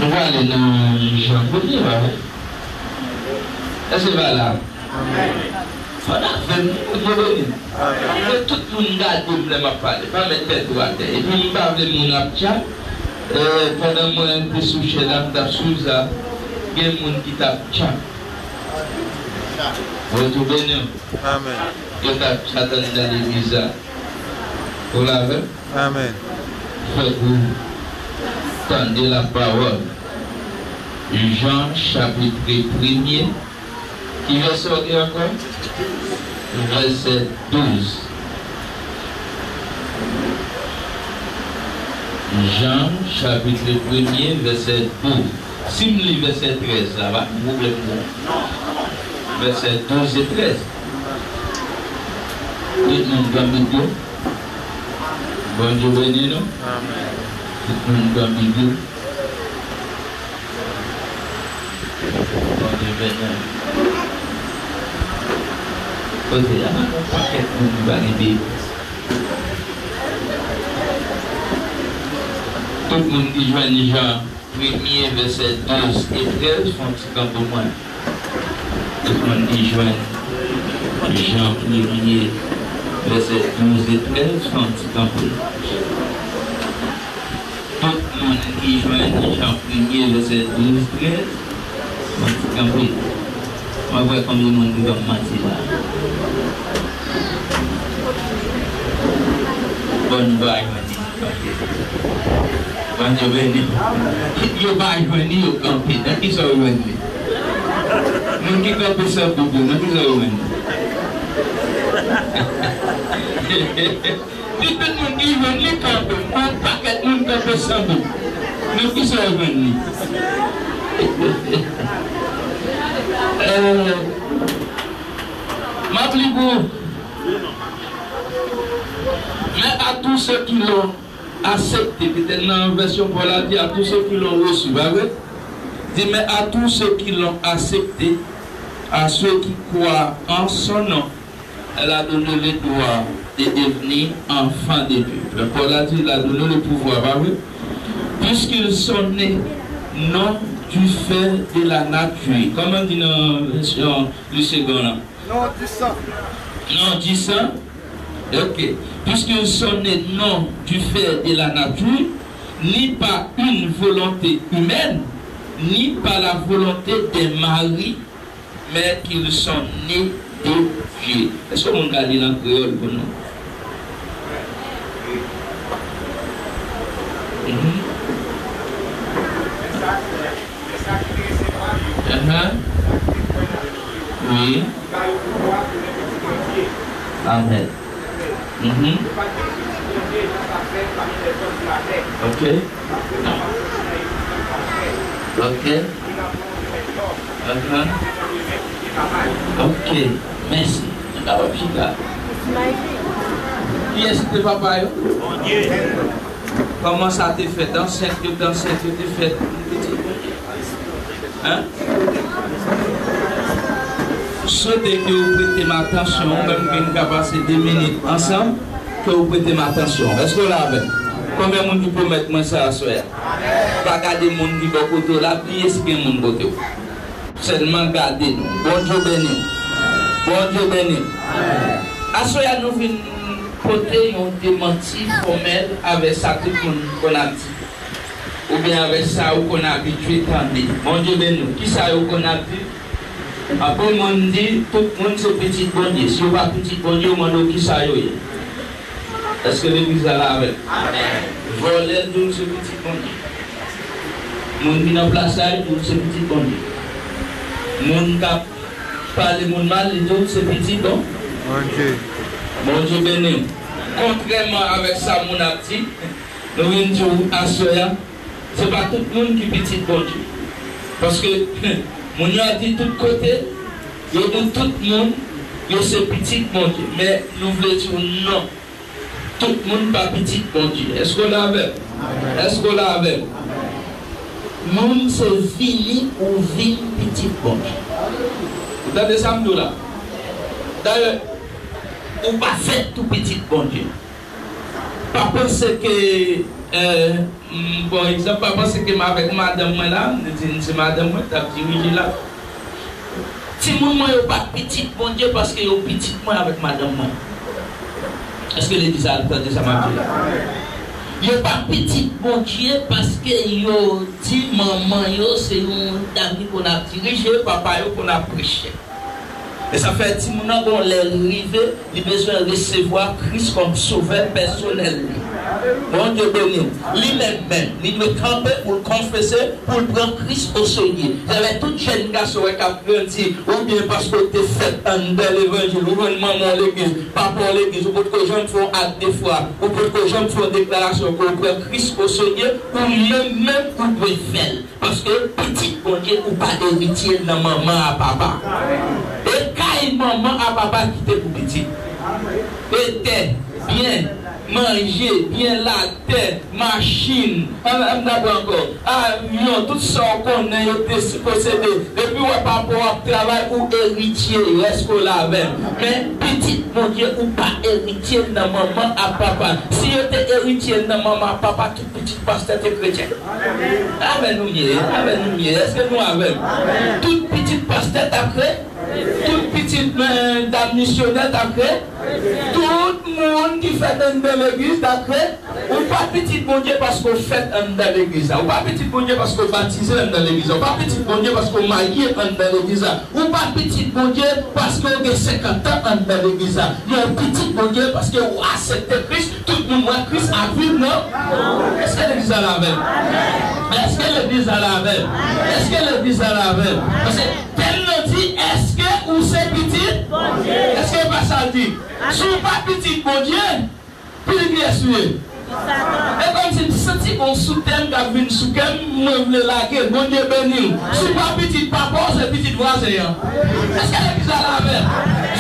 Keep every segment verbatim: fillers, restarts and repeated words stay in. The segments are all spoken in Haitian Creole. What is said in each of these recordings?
Nou prale nan Jan premye, pa vre? Èske pa la? Fò n avè m, Bondye beni m. Paske tout moun gade m lè m ap pale. Pa met tèt ou atè. Epi m pa vle moun ap tchak. Eh, pandan mwen te sou chè la, m t ap swiv sa. Gen moun ki t ap tchak. Bondye beni w. Amèn. Yo t ap tchak anndan legliz la. Ou la avè m? Amèn. Fòk ou tande lapawòl. Jan, chapit premye. Ki vèsè w gen ankò? Vèsè douz. Jan, chapit premye, vèsè douz. Si m li vèsè trèz la, pa gen pwoblèm pou mwen. Vèsè douz e trèz. Tout moun pran Bib yo. Bondye beni nou. Amèn. Tout moun pran Bib yo. Bondye beni nou. Kote a, yon pakèt moun ki pa gen Bib. Tout moun ki jwenn Jan premye, vèsè douz e trèz, fè yon ti kanpe pou mwen. Tout moun ki jwenn Jan premye, vèsè douz e trèz, fè yon ti kanpe. Tout moun ki jwenn Jan premye, vèsè douz, trèz, fè yon ti kanpe. Mwen wè konbyen moun ki ban m manti la. Bon, nou pa jwenn li. Bondye beni. Yo pa jwenn li, yo kanpe. Nan kisa yo jwenn li? Moun ki kanpe san Bib yo, nan kisa yo jwenn li? Di tout moun ki jwenn li kanpe. Yon pakèt moun kanpe san Bib. Nan kisa yo jwenn li? Euh, m ap li pou ou. Mais à tous ceux qui l'ont accepté, petèt nan vèsyon Pòl la di, à tous ceux qui l'ont reçu, pa vre? Di, mais à tous ceux qui l'ont accepté, à ceux qui croient en son nom, elle a donné le droit de devenir enfants de Dieu. Pòl la di, il a donné le pouvoir, pa vre? Puisqu'ils sont nés non du fait de la nature. Kòman di nan vèsyon Louis Segond la? Non du sang. Non du sang. Ok. Puisqu'ils sont nés non du fait de la nature, ni par une volonté humaine, ni par la volonté d'un mari, mais qu'ils sont nés de Dieu. Èske moun ka li l an kreyòl pou nou? Mhm. Uh-huh. Wi. Amèn. Mhm. Ok. Ok. Uh-huh. Ok. Mèsi. Nou kapab chita. Kiyès ki te papa yo? Bondye. Kòman sa te fèt? Ansent yo, ansent yo te fèt pitit Bondye. Hein? Swete ke w prete m atansyon, ou menm ke n ka pase de minit ansanm, ke w prete m atansyon. Èske w la avè m? Konbyen moun ki pwomèt mwen sa aswè a? Pa gade moun ki bò kote w la, bliye si gen moun kote w. Sèlman gade nou. Bondye beni w. Bondye beni w. Aswè a nou vin pote yon demanti fòmèl avè sa tout moun konn ap di. Oubyen avè sa ou konn abitye tande. Bondye beni w. Kisa yo konn ap di? Anpil moun di, tout moun se pitit Bondye. Si yo pa pitit Bondye, yo mande w kisa yo ye. Èske legliz la la avè m? Amèn. Vòlè l di w se pitit Bondye. Moun ki nan plas la, li di w se pitit Bondye. Moun k ap pale moun mal, li di w se pitit Bon-, Bondye. Bondye beni w. Kontrèman avèk sa moun ap di, nou vin di w aswè a, se pa tout moun ki pitit Bondye. Paske moun yo ap di tout kote, yo di tout moun, yo se pitit Bondye. Men nou vle di w non. Tout moun pa pitit Bondye. Èske w la avè m? Èske w la avè m? Moun se vini ou vin pitit Bondye. Ou tande sa m di w la? Dayè, ou pa fèt tou pitit Bondye. Pa panse ke, euh, m, bon egzanp, pa panse ke m avèk madanm mwen la, m di n se madanm mwen k t ap dirije la. Timoun mwen yo pa pitit Bondye paske yo pitit mwen avèk madanm mwen. Èske legliz la tande sa m ap di la? Yo pa pitit Bondye paske yo di manman yo se yon dam ki konn ap dirije, papa yo konn ap preche. E sa fè timoun nan, bon, lè l rive, li bezwen resevwa Kris kòm sovè pèsonèl li. Bondye beni w. Li menm menm, li dwe kanpe pou l konfese, pou l pran Kris oserye. Sa fè tout jèn gason wè k ap grandi, oubyen paske w te fèt anndan levanjil, ou jwenn manman w legliz, papa w legliz, ou potko janm fè yon ak de fwa, ou potko janm fè yon deklarasyon ke w pran Kris oserye, ou menm menm ou dwe fè l. Paske pitit Bondye, ou pa eritye nan manman a papa. E kay manman a papa kite pou pitit. E tè, byen, manje, byen la, tè, machin, an, an, dakò ankò, avyon, tout sa w konnen yo te posede. Depi w wè papa w ap travay, ou eritye yo. Èske w la avè m? Men pitit Bondye, ou pa eritye nan manman a papa. Si yo te eritye nan manman a papa, tout pitit pastè te kretyen. Avè nou ye, avè nou ye. Èske nou avè m? Tout pitit pastè t ap kre-, tout pitit, eh, dam misyonè t ap kre-, tout moun ki fèt anndan legliz t ap kre-, ou pa pitit Bondye paske w fèt anndan legliz la. Ou pa pitit Bondye paske w batize anndan legliz la. Ou pa pitit Bondye paske w marye anndan legliz la. Ou pa pitit Bondye paske w gen senkant an anndan legliz la. Men w pitit Bondye paske w aksepte Kris, tout moun wè Kris ap viv nan. Èske legliz la la avè m? Èske legliz la la avè m? Èske legliz la la avè m? Paske tèm nan di, èske ou se pitit? Èske e pa sa l di? Si w pa pitit Bondye, pitit kiyès ou ye? E kòmsi m santi gon sou tèm k ap vin sou kè m, mwen vle lage. Bondye beni w. Si w pa pitit papa w, se pitit vwazen an. Èske legliz la la avè m?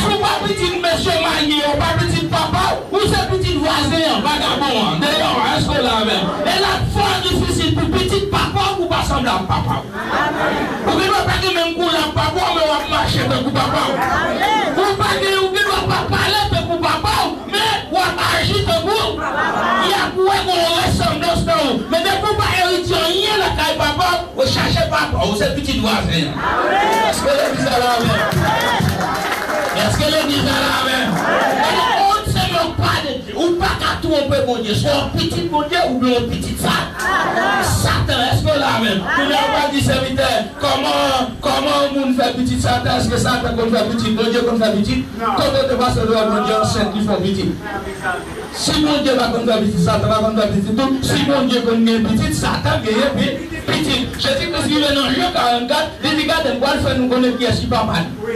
Si w pa pitit mesye marye, w pa pitit papa w, ou se pitit vwazen an, vagabon an, deyò an. Èske w la avè m? E l ap fò difisil pou pitit papa w pou pa sanble ak papa w. Ou gendwa pa gen menm koulè ak papa w, men w ap mache tankou papa w. Ou pa gen, ou gendwa pa pale tankou papa w, men w ap aji tankou. Y ap wè gen yon resanblans nan ou. Men depi w pa eritye anyen lakay papa w, w chache papa w, ou se pitit vwazen an. Èske legliz la la avè m? Èske legliz la la avè m? Gade, on se moque pas de Dieu. Ou pa ka twonpe Bondye. Swa w pitit Bondye oubyen w pitit sa. Satan, èske w la avè m? Kounye a w pral di sèvitè, kòman, kòman yon moun fè pitit Satan? Èske Satan konn fè pitit? Bondye konn fè pitit? Kote w te pase lè w wè Bondye ansent li fè w pitit? Si Bondye pa konn fè pitit, Satan pa konn fè pitit tou. Si Bondye konn gen pitit, Satan genyen pi-, pitit. Jezi Kris rive nan Jan karannkat, li di, gade, m pral fè nou konnen kiyès ki papa nou.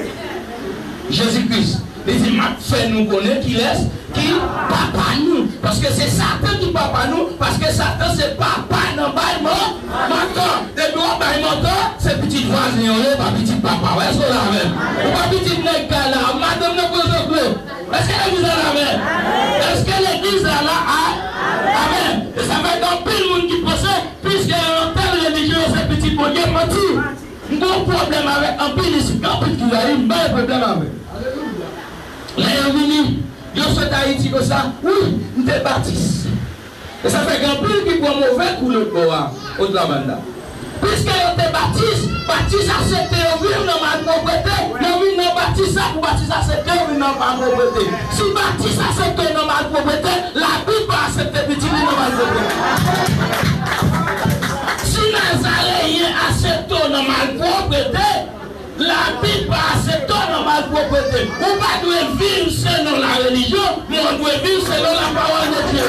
Jezi Kris, li di, m ap fè nou konnen kilès ki papa nou. Paske se Satan ki papa nou, paske Satan se papa nan bay man-, mantan. Depi w ap bay mantan, se pitit vwazen an w ye, pa pitit papa w. Èske w la avè m? Ou pa pitit nèg kay la, madanm nan pran zòt dlo. Èske legliz la la avè m? Èske legliz la la a-, avè m? E sa fè gen anpil moun ki panse, piske yo nan tèl relijyon, yo se pitit Bondye, manti. M gen yon pwoblèm avèk anpil isit, gen anpil ki rayi m, m pa gen pwoblèm avè yo. Lè yo vini, yo sot Ayiti konsa, wi, m te batis. E sa fè gen anpil ki pran move kou lòt bò a, Otrabanda. Piske yo te batis, batis aksepte yo viv nan malpwoprete, yo vin nan batis la pou batis aksepte yo vin nan malpwoprete. Si batis aksepte yo nan malpwoprete, Labib pa aksepte pitit li nan malpwoprete. Si Nazareyen aksepte w nan malpwoprete, Labib pa aksepte w nan malpwoprete. Ou pa dwe viv selon la relijyon, men w dwe viv selon la pawòl de Dye.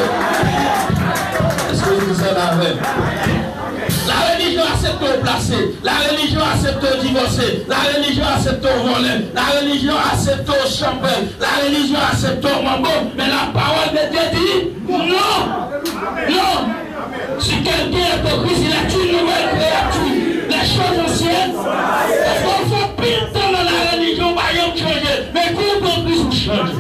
Èske w di sa la avè m? La relijyon aksepte w plase. La relijyon aksepte w divòse. La relijyon aksepte w vòlè. La relijyon aksepte w chanpèl. La relijyon aksepte w manbo. Men la pawòl de Dye di non. Non. Si quelqu'un est en Christ, il est une nouvelle créature. Les choses anciennes, paske w fè pil tan nan la relijyon, w pa janm chanje. Men kou w pran Kris, ou chanje.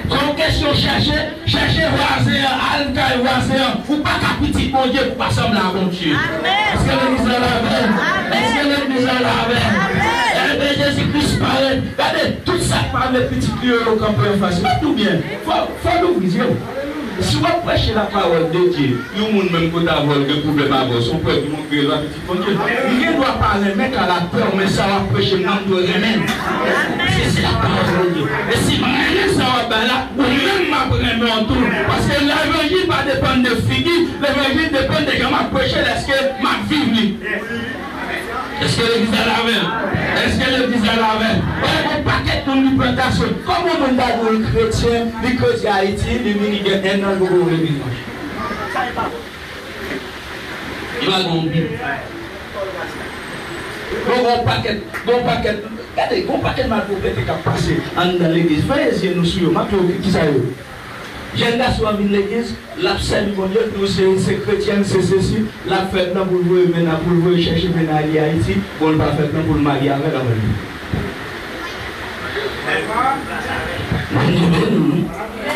Se yon kesyon chèche, chèche vwazen an, al kay vwazen an. Ou pa ka pitit Bondye pou pa sanble a Bondye. Èske legliz la la avè m? Èske legliz la la avè m? Enben, Jezi Kris parèt, gade, tout sa k pa vle pitit li yo, yo kanpe anfas. Mwen di w byen, fò, fò w ouvri zye w. Si w ap preche lapawòl de Dye, yon moun menm kote avè w gen pwoblèm avè w, se yon prèv ki montre l pa pitit Bondye. M gen dwa pa renmen karatè w, men sa w ap preche m nan, m dwe renmen l. Se, se lapawòl de Dye. E si m renmen sa w ap bay la, ou menm m ap renmen w tou. Paske levanjil pa depann de figi, levanjil depann de jan m ap preche l, èske m ap viv li. Èske legliz la la avè m? Èske legliz la la avè m? Wè, gon pakèt moun ki pran tasyon. Kòman moun ta di w l kretyen, li kretyen Ayiti, li vini gen enn an, li poko vin legliz manch? Li pa gen yon Bib. Bon, gon pakèt, gon pakèt, gade, gon pakèt malpwopte k ap pase anndan legliz. Veye zye nou sou yo, m ap di w ki, ki sa yo. Jèn gason an vin legliz, l ap sèvi Bondye, l di w se, se kretyen, se sesi, l ap fè plan pou l voye menaj, pou l voye chèche menaj li Ayiti, bon, l pa fè plan pou l marye avè l anvan l mouri. Bondye beni w, wi.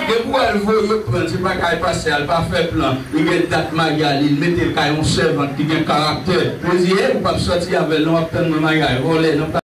Depi w wè l voye pran, se pa kay pastè a, l pa fè plan, li gen dat maryaj li, l mete l kay yon sèvant ki gen karaktè. Yo di, e, ou p ap sòti avè l non, w ap tann mwen maryaj, vòlè, nan